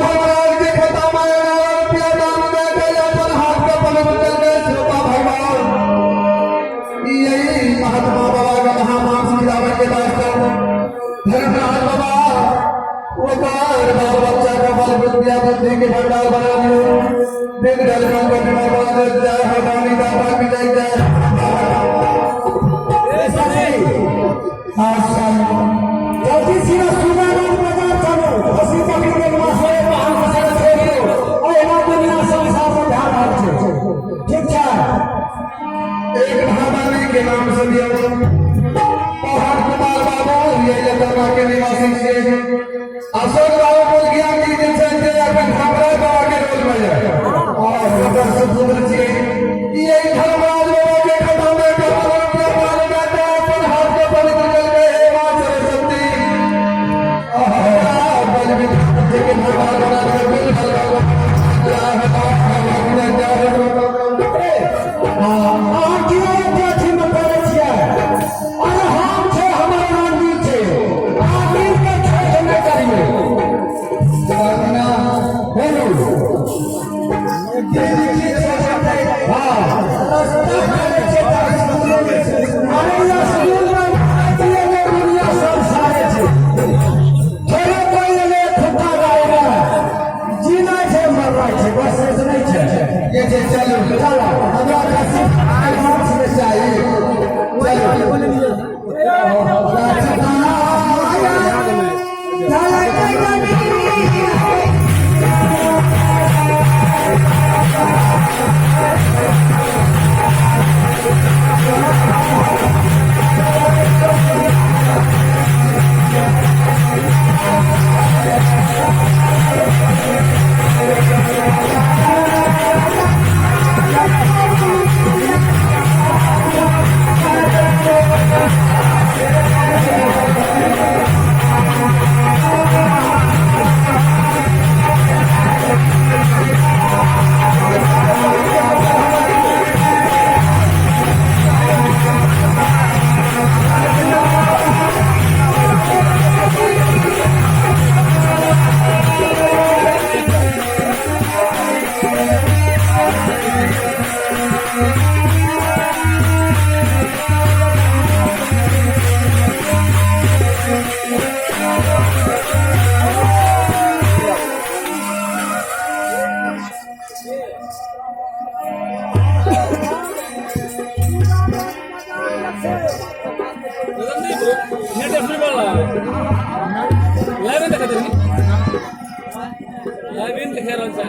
धर्मराज के खाता में 11 रुपया दान दे के अपन हाथ के पवित्र करके। श्रोता भगवान, यही महात्मा बाबा का महामांस खिलावे के वास्ते धर्मराज बाबा ओकर बाल बच्चा का बल, विद्या, बुद्धि के भंडार बना दियो, दिन ढलकन को बीमार बना दियो। जय हो दानी दाता की जय जय। अच्छा, जल्दी सीधा सुनागंज बाजार चलू। खस्सी बकरी के मांस एक अहाँ के संग छोड़ि दियौ। एहिना दुनिया संसार पर भए रहल छै। ठीक छै। एक महादानी के नाम से दिया, पहाड़ कुमार बाबू, ये लतामा के निवासी छियै। अशोक बाबू बोल गया कि जे छै जे अखन धर्मराज बाबा के रोल में है और ओकर सुपुत्र छियै। ये धर्मराज बाबा के खाता में 11 रुपया दान दे के अपन हाथ के पवित्र करके, हे माँ सरस्वती, बल विद्या के भंडार बना दियो, दिल भर जय हो। अहाँ किया एते अथीमे पड़ै छियै? अरे, हम छै, हमर मन्दिर छै। अहाँ मिलके ठेठ नहि करियौ। बोलू। हाँ, अरे, स्कूलमे दिए दुनिया संसारे छै। थोड़े कोइ एलै खुट्टा गाड़ि, जीना छै, मरना छै, बस एतने छै। ये छै, चलू। चलो। हमरा खस्सी मांस में चाही, चलू। लाइभ देखा देनी, लाइभ देखे रहल छै,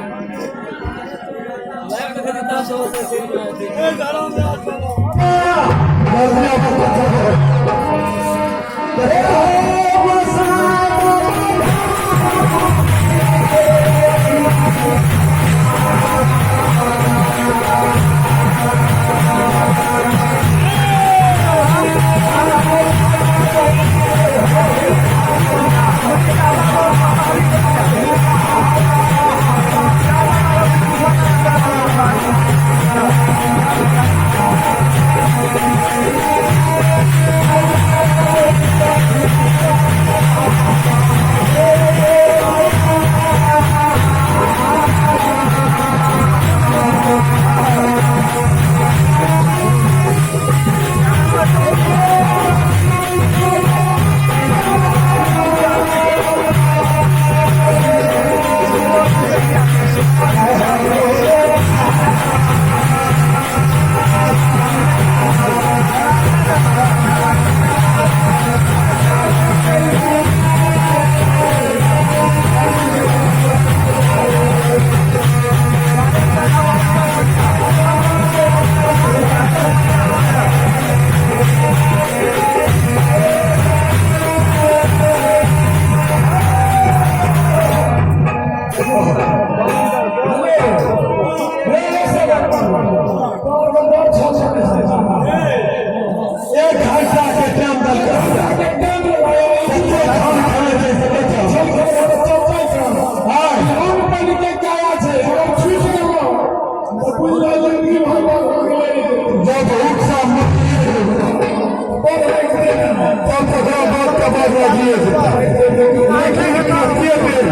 लाइभ देखा देता तो। 1 घंटा के टाइम दलकै। कते धान खाने छै से देखियौ। हाँ। छूटि गेलौ तऽ बुझि जिंदगी भर जब ऊख सँ तब तकरा बाद के बाद राजिए जेतै, लेकिन एकरा के बेर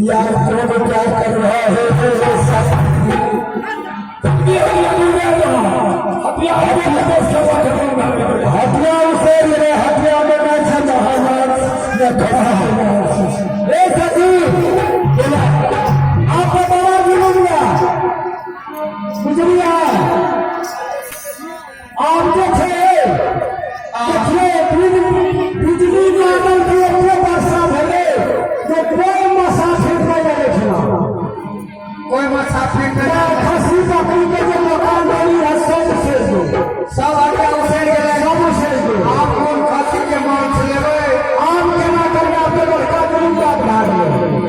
यार कौन क्या कर रहा है हथिया उसे मेरे हथिया में मैं ए सखी आप बताओ मिलूंगा बुझलिए आप जे छै देखिए बिजली लागल कि एते वर्षा भेलै जे कोइ मशा फिर नहि लगै छल। कोई मच्छा फिर ना खस्सी बकरी के जे मकान बनी है सब उसेर दो। सब हटिया उसेर गेलै। सब उसेर दो। आप कोन खस्सी के मांस लेबै? आम केना करबै? आपके बड़का गुरु का भाग लेबै।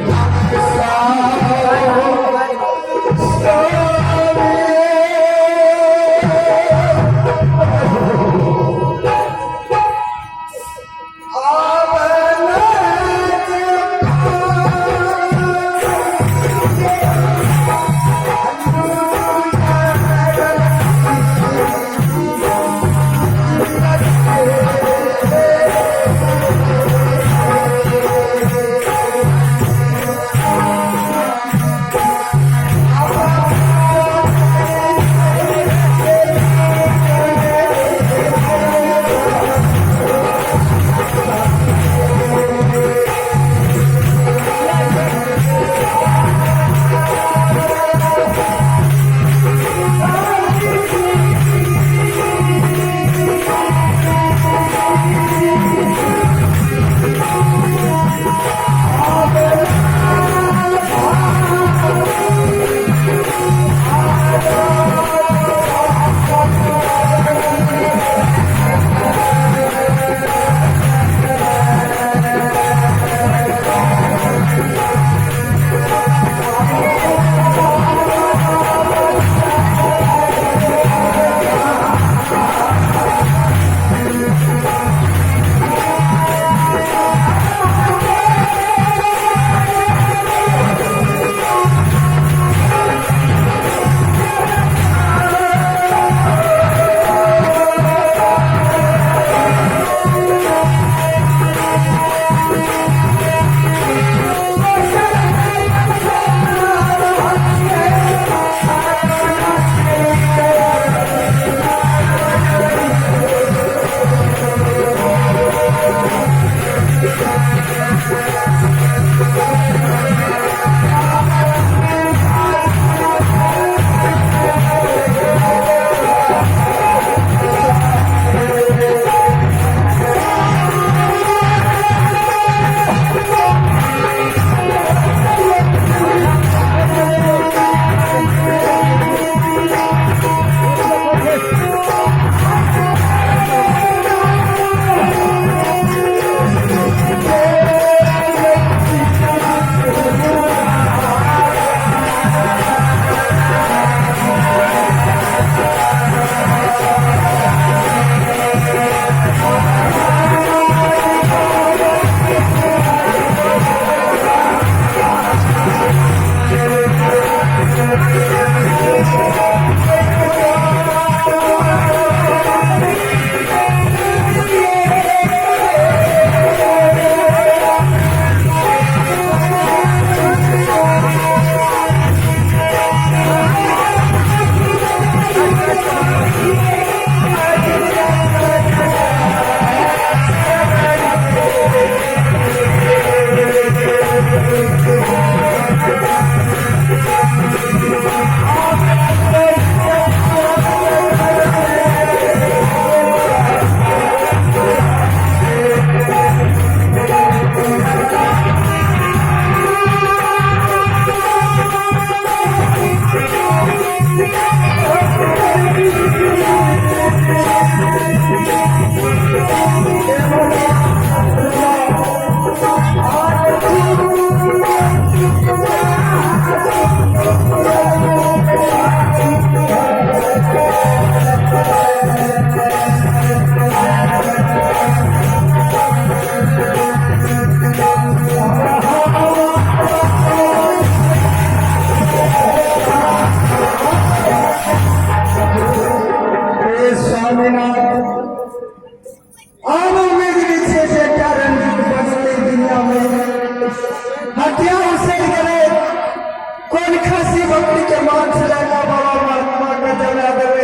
शिव भक्ति के मांस लए कऽ बाबा महात्मा के जला देबै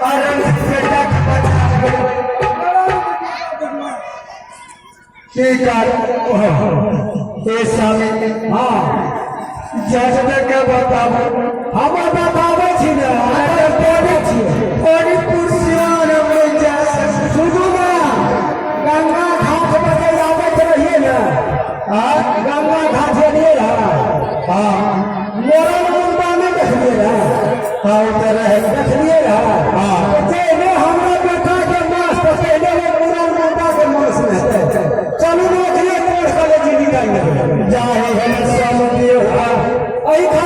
आ रंजित बेटा के बचा देबै। की कर ए स्वामी? हाँ। जज के बताबू। हम बताबै छी ने, अहाँ पढ़ै छियै। मणिपुर सियान में जाय। सुनू ने, गंगा घाट पर जे आबैत रहियै ने। हाँ। गंगा घाट एलियै रहए? हाँ। मोरन मुर्दा नहि देखलियै रहए? हाँ, ओ तऽ रहै। देखलियै रहए? हाँ। तऽ पहिले हमरा बेटाके मास, तऽ पहिले ओ मुरन मुर्दाके मास हेतै। चलू ने, ओकरे कोर्ट कॉलेज निकालि लेबै। जाहि हमर स्वामी दियो। एहि।